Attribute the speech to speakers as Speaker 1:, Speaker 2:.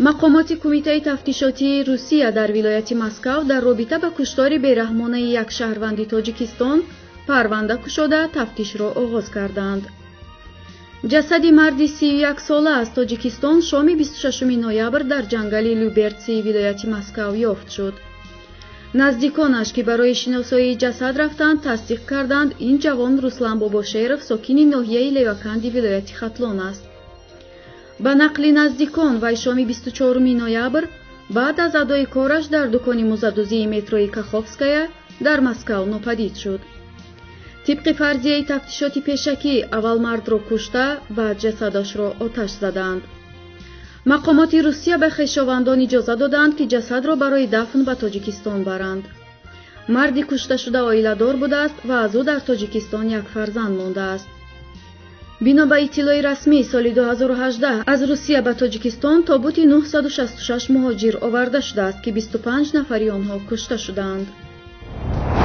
Speaker 1: Мақомоти Кумитаи тафтишотии Русия дар вилояти Москав дар робита ба куштори бераҳмонаи як шаҳрванди Тоҷикистон парванда кушода, тафтишро оғоз карданд. Ҷасади марди 31-сола аз Тоҷикистон шоми 26 ноябр дар ҷангали Любертсии вилояти Москав ёфт шуд. Наздиконаш, ки барои шиносоии ҷасад рафтанд, тасдиқ карданд, ин ҷавон Руслан Бобошеров, сокини ноҳияи Леваканди вилояти Хатлон аст. Ба нақли наздикон, вай шоми 24 ноябр баъд аз адои кораш дар дукони музадузии метрои Каховская дар Москав нопадид шуд. Тибқи фарзияи тафтишоти пешакӣ, аввал мардро кушта, баъд ҷасадашро оташ задаанд. Мақомоти Русия ба хешовандон иҷоза доданд, ки ҷасадро барои дафн ба Тоҷикистон баранд. Марди кушташуда оиладор будааст ва аз ӯ дар Тоҷикистон як фарзанд мондааст. Бино ба иттилои расмӣ, соли 2018 аз Русия ба Тоҷикистон тобути 966 муҳоҷир оварда шудааст, ки 25 нафари онҳо кушта шудаанд.